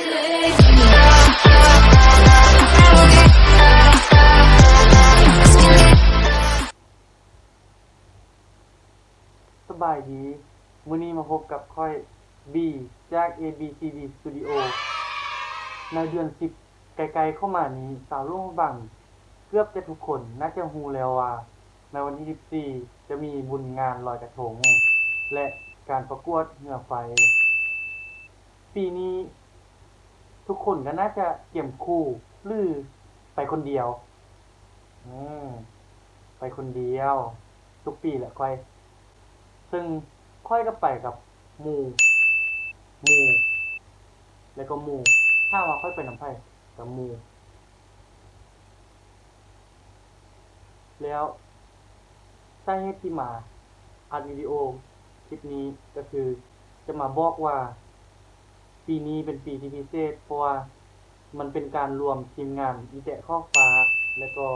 ສະບາຍດີ, ມື້ນີ້ມາພົບກັບຂ້ອຍ ບີ ຈາກ ເອ ບີ ຊີ ດີ ສະຕູດິໂອ. ໃນເດືອນສິບ ໃກ້ໆເຂົ້າມານີ້ ຊາວຫຼວງພະບາງເກືອບຈະທຸກຄົນໜ້າຈະຮູ້ແລ້ວວ່າ ໃນວັນທີສິບສີ່ ຈະມີບຸນງານລອຍກະທົງ ແລະ ການປະກວດເຮືອໄຟ. ປີນີ້ທຸກຄົນກໍໜ້າຈະກຽມຄູ່ ຫຼື ໄປຄົນດຽວ. ອືມ ໄປຄົນດຽວທຸກປີແຫຼະຂ້ອຍ, ເຊິ່ງຂ້ອຍກໍໄປກັບໝູ່ ໝູ່ ແລ້ວກໍໝູ່. ຖາມວ່າຂ້ອຍໄປນຳໃຜ? ກັບໝູ່. ແລ້ວສາເຫດທີ່ມາອັດວິດີໂອຄລິບນີ້ກໍຄືຈະມາບອກວ່າ ປີນີ້ເປັນປີທີ່ພິເສດ ເພາະວ່າມັນເປັນການລວມທີມງານອີແຕະຂອບຟ້າ ແລະກໍ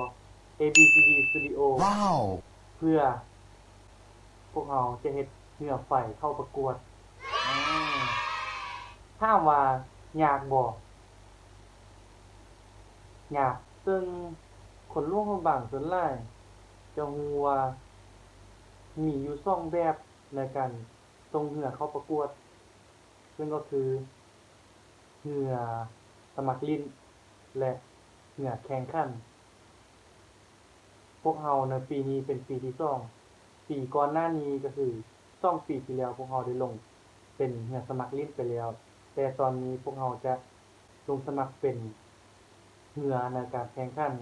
ເອ ບີ ຊີ ດີ ສະຕູດິໂອ ວ້າວ ເພື່ອພວກເຮົາຈະເຮັດເຮືອໄຟເຂົ້າປະກວດ. ອາ ຖາມວ່າຍາກບໍ່? ຍາກ. ເຊິ່ງຄົນຫຼວງພະບາງສ່ວນຫຼາຍຈະຮູ້ວ່າມີຢູ່ສອງແບບໃນການສົ່ງເຮືອເຂົ້າປະກວດ, ເຊິ່ງກໍຄືເຮືອສະໝັກຫຼິ້ນ ແລະ ເຮືອແຂ່ງຂັນ. ພວກເຮົາໃນປີນີ້ເປັນປີທີສອງ. ປີກ່ອນໜ້ານີ້ກໍຄືສອງປີທີ່ແລ້ວ ພວກເຮົາໄດ້ລົງເປັນເຮືອສະໝັກຫຼິ້ນໄປແລ້ວ, ແຕ່ຕອນນີ້ພວກເຮົາຈະລົງສະໝັກເປັນເຮືອໃນການແຂ່ງຂັນ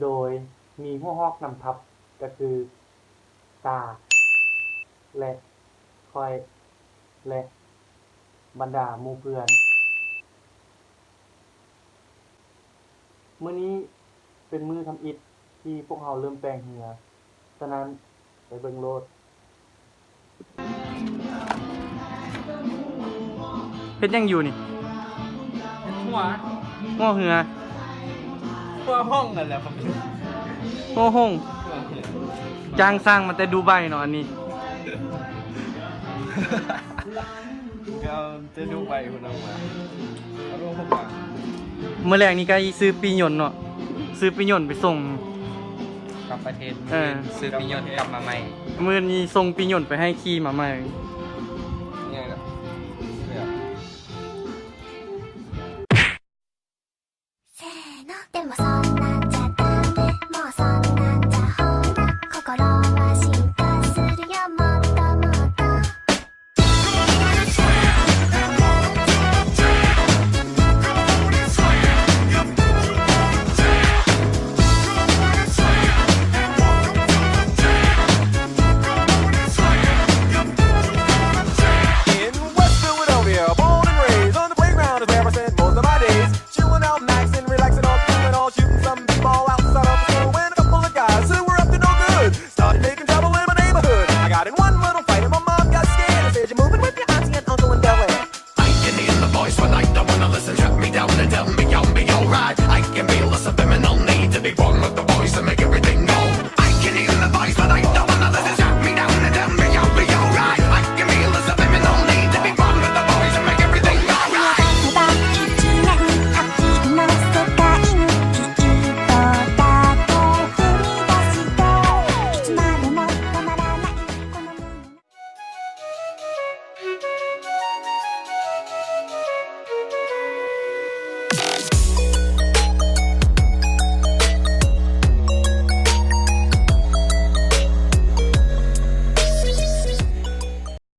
ໂດຍມີຫົວຫອກນຳທັບ ກໍຄືຕາ ແລະ ຂ້ອຍ ແລະ ບັນດາໝູ່ເພື່ອນ. ມື້ນີ້ເປັນມື້ທຳອິດທີ່ພວກເຮົາເລີ່ມແປງເຮືອ, ສະນັ້ນໄປເບິ່ງໂລດ. ເຮັດຫຍັງຢູ່ນີ້? ຫົວ ຫົວເຮືອ ຫົວຫ້ອງນັ້ນແຫຼະ. ຫົວຫ້ອງ ຈ້າງສ້າງມາແຕ່ດູໄບເນາະ ອັນນີ້. ເອົາແຕ່ດູໄບພຸ້ນເອົາມາ ເອົາລົງມາ. ມື້ແລງນີ້ກໍຊິຊື້ປີ້ຍົນເນາະ, ຊື້ປີ້ຍົນໄປສົ່ງກັບປະເທດ. ເອີ ຊື້ປີ້ຍົນກັບມາໃໝ່. ມື້ນີ້ສົ່ງປີ້ຍົນໄປໃຫ້ຂີ່ມາໃໝ່.